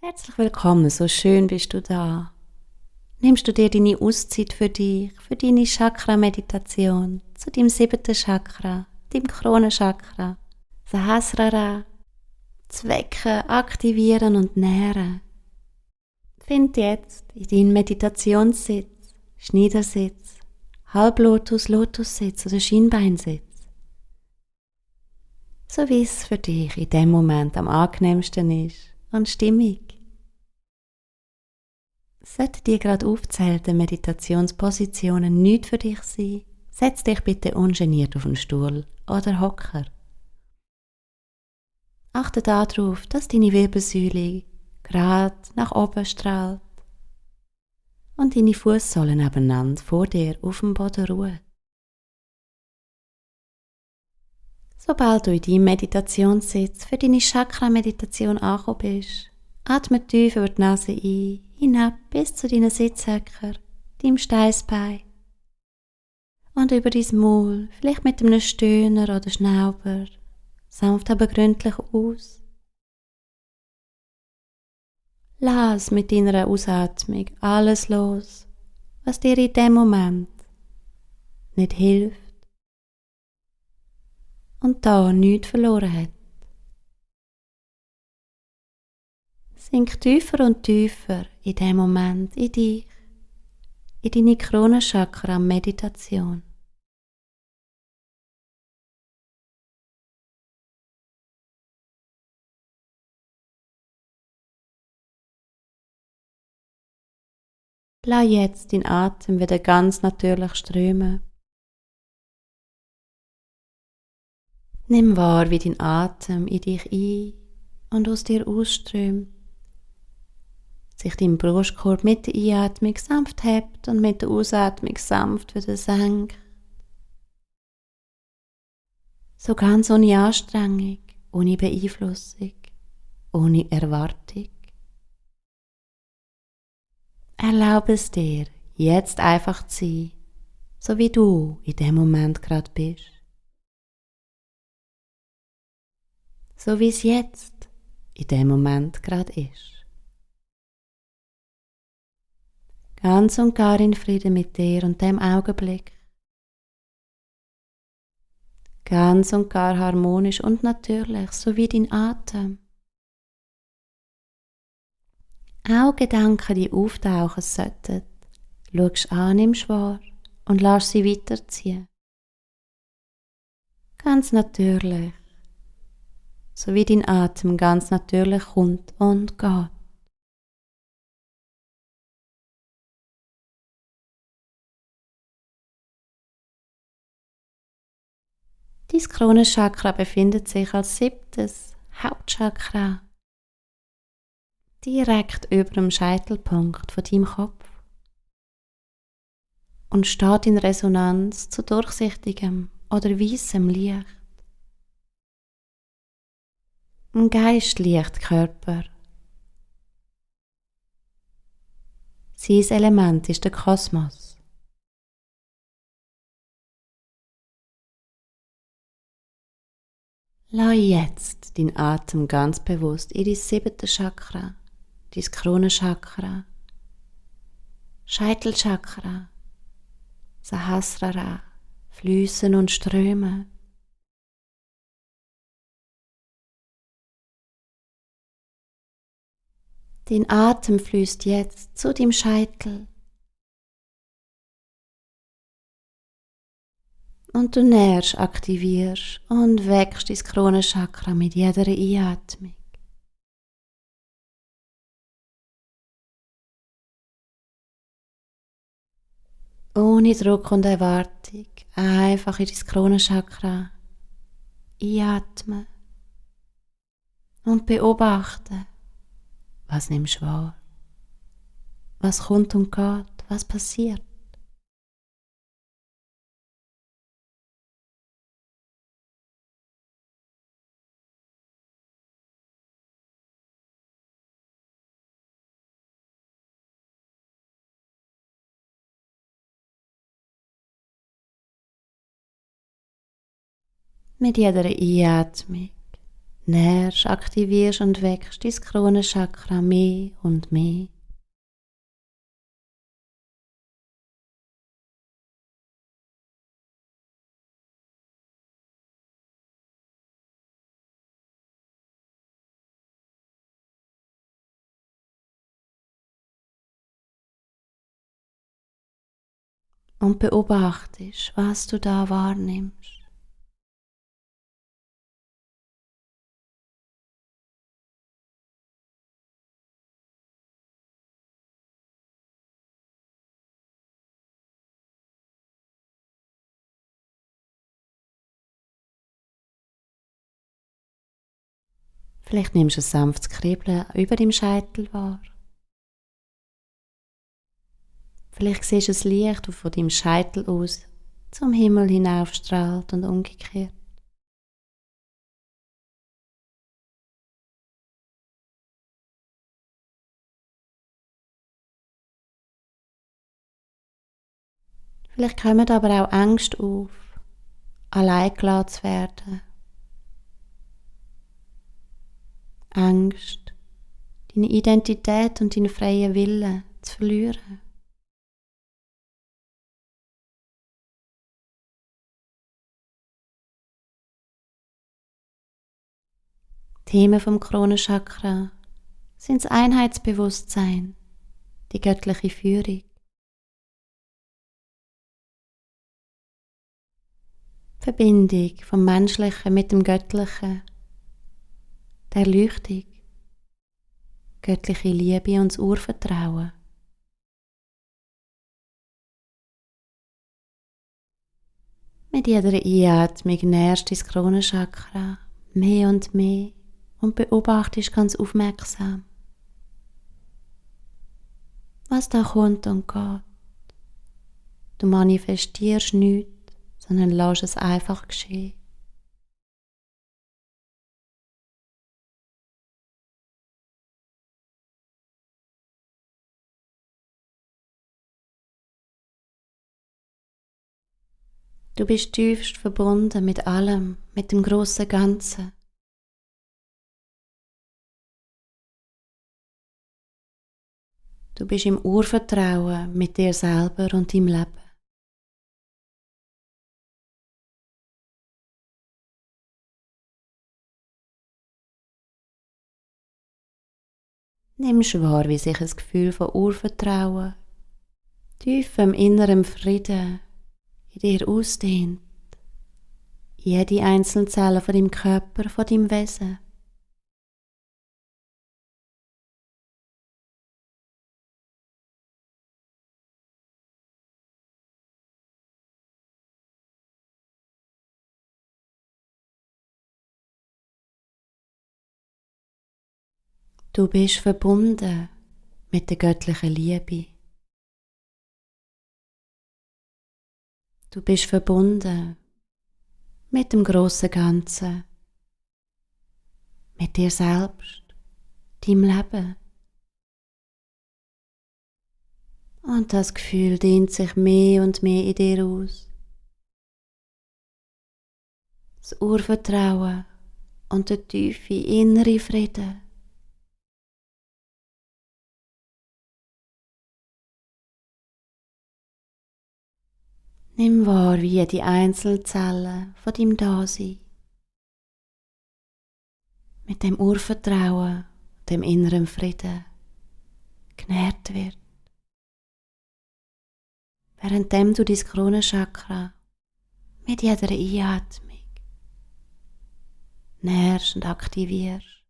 Herzlich willkommen, so schön bist du da. Nimmst du dir deine Auszeit für dich, für deine Chakra-Meditation zu deinem 7. Chakra, deinem Kronenchakra, Sahasrara, zu wecken, aktivieren und nähren. Find jetzt in deinen Meditationssitz, Schneidersitz, Halblotus, Lotussitz oder Schienbeinsitz. So wie es für dich in dem Moment am angenehmsten ist und stimmig. Sollten die gerade aufgezählten Meditationspositionen nicht für dich sein, setz dich bitte ungeniert auf einen Stuhl oder Hocker. Achte darauf, dass deine Wirbelsäule gerade nach oben strahlt und deine Fußsohlen nebeneinander vor dir auf dem Boden ruhen. Sobald du in deinem Meditationssitz für deine Chakra-Meditation angekommen bist, atme tief über die Nase ein, hinab bis zu deinen Sitzhöcker, deinem Steißbein und über dein Maul, vielleicht mit einem Stöhner oder Schnauber, sanft aber gründlich aus. Lass mit deiner Ausatmung alles los, was dir in dem Moment nicht hilft und da nichts verloren hat. Sink tiefer und tiefer in dem Moment in dich, in deine Kronenchakra-Meditation. Lass jetzt deinen Atem wieder ganz natürlich strömen. Nimm wahr, wie dein Atem in dich ein und aus dir ausströmt, sich dein Brustkorb mit der Einatmung sanft hebt und mit der Ausatmung sanft wieder senkt. So ganz ohne Anstrengung, ohne Beeinflussung, ohne Erwartung. Erlaube es dir, jetzt einfach zu sein, so wie du in dem Moment gerade bist. So wie es jetzt in dem Moment gerade ist. Ganz und gar in Frieden mit dir und dem Augenblick. Ganz und gar harmonisch und natürlich, so wie dein Atem. Auch Gedanken, die auftauchen sollten, schaust an, nimmst wahr und lässt sie weiterziehen. Ganz natürlich, so wie dein Atem ganz natürlich kommt und geht. Dein Kronenchakra befindet sich als 7. Hauptchakra direkt über dem Scheitelpunkt von deinem Kopf und steht in Resonanz zu durchsichtigem oder weißem Licht. Ein Geistlichtkörper. Sein Element ist der Kosmos. Lass jetzt deinen Atem ganz bewusst in dein 7. Chakra, dein Kronenchakra, Scheitelchakra, Sahasrara, fließen und strömen. Dein Atem fließt jetzt zu deinem Scheitel und du nährst, aktivierst und wächst dein Kronenchakra mit jeder Einatmung. Ohne Druck und Erwartung, einfach in dein Kronenchakra einatmen und beobachten, was nimmst du wahr, was kommt und geht, was passiert. Mit jeder Einatmung nährst, aktivierst und wächst dein Kronenchakra mehr und mehr. Und beobachtest, was du da wahrnimmst. Vielleicht nimmst du ein sanftes Kribbeln über dem Scheitel wahr. Vielleicht siehst du ein Licht, das von deinem Scheitel aus zum Himmel hinaufstrahlt und umgekehrt. Vielleicht kommen aber auch Ängste auf, allein gelassen zu werden. Angst, deine Identität und deinen freien Willen zu verlieren. Themen vom Kronenchakra sind das Einheitsbewusstsein, die göttliche Führung, Verbindung vom Menschlichen mit dem Göttlichen, die Erleuchtung, göttliche Liebe und das Urvertrauen. Mit jeder Einatmung nährst du dein Kronenchakra mehr und mehr und beobachtest ganz aufmerksam, was da kommt und geht. Du manifestierst nichts, sondern lässt es einfach geschehen. Du bist tiefst verbunden mit allem, mit dem grossen Ganzen. Du bist im Urvertrauen mit dir selber und deinem Leben. Nimmst wahr, wie sich ein Gefühl von Urvertrauen, tiefem innerem Frieden in dir ausdehnt. Jede einzelne Zelle von deinem Körper, von deinem Wesen. Du bist verbunden mit der göttlichen Liebe. Du bist verbunden mit dem grossen Ganzen, mit dir selbst, deinem Leben. Und das Gefühl dehnt sich mehr und mehr in dir aus. Das Urvertrauen und der tiefe innere Frieden. Nimm wahr, wie jede einzelne Zelle von deinem Dasein mit dem Urvertrauen, dem inneren Frieden genährt wird. Währenddem du dein Kronenchakra mit jeder Einatmung nährst und aktivierst.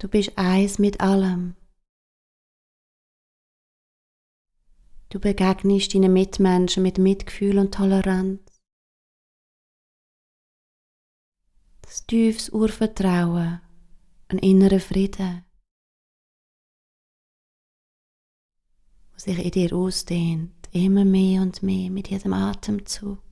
Du bist eins mit allem. Du begegnest deinen Mitmenschen mit Mitgefühl und Toleranz. Das tiefes Urvertrauen, ein innerer Frieden, der sich in dir ausdehnt, immer mehr und mehr mit jedem Atemzug.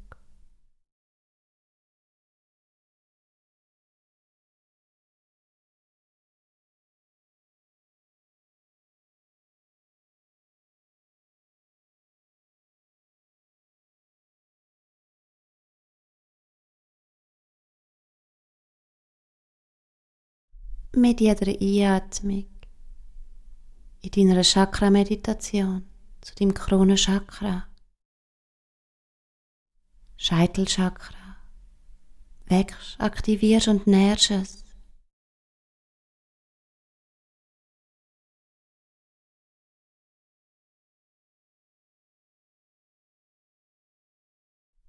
Mit jeder Einatmung in deiner Chakra-Meditation zu deinem Kronenchakra, Scheitelchakra, wächst, aktivierst und nährst es.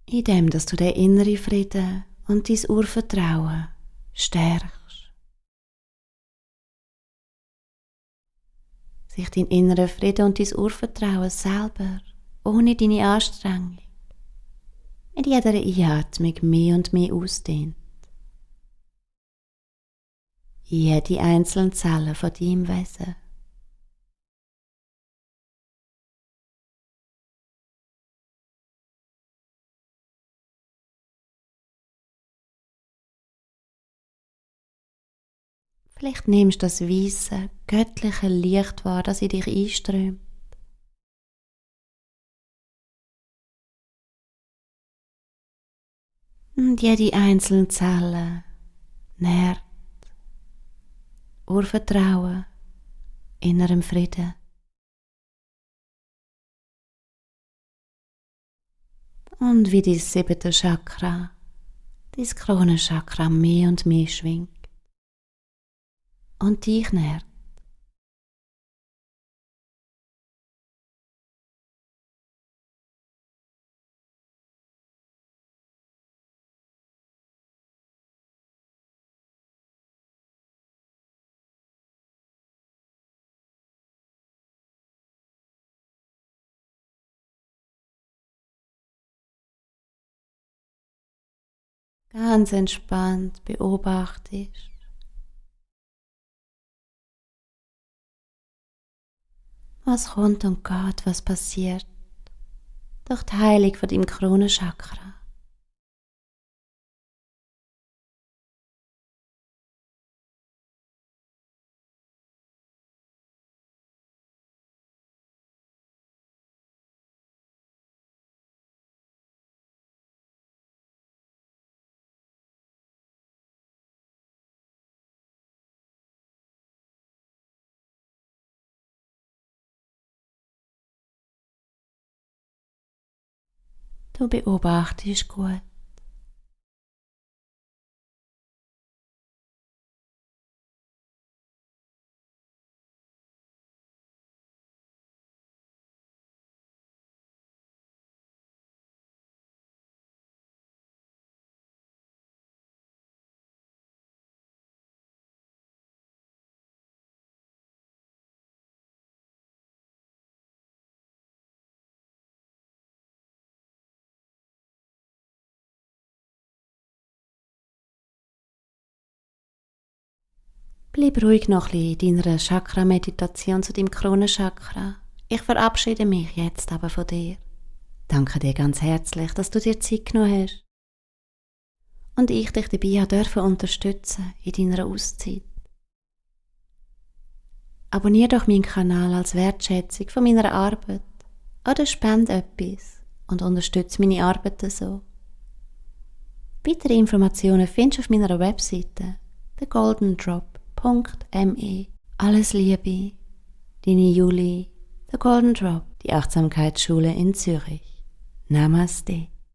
Indem dass du den inneren Frieden und dein Urvertrauen stärkst. Sich dein innerer Frieden und dein Urvertrauen selber, ohne deine Anstrengung, mit jeder Einatmung mehr und mehr ausdehnt. Jede einzelne Zelle von deinem Wesen. Vielleicht nimmst du das weisse, göttliche Licht wahr, das in dich einströmt. Und jede einzelne Zelle nährt Urvertrauen, innerem Frieden. Und wie dein 7. Chakra, dein Kronenchakra mehr und mehr schwingt und dich nährt. Ganz entspannt beobachtest, was kommt und geht, was passiert, durch die Heilung von deinem Kronenchakra. Du beobachtest gut. Bleib ruhig noch ein bisschen in deiner Chakra-Meditation zu deinem Kronenchakra. Ich verabschiede mich jetzt aber von dir. Danke dir ganz herzlich, dass du dir Zeit genommen hast. Und ich dich dabei dürfen unterstützen in deiner Auszeit. Abonniere doch meinen Kanal als Wertschätzung von meiner Arbeit oder spende etwas und unterstütze meine Arbeit so. Weitere Informationen findest du auf meiner Webseite thegoldendrop.me. Alles Liebe, deine Julie, The Golden Drop, die Achtsamkeitsschule in Zürich. Namaste.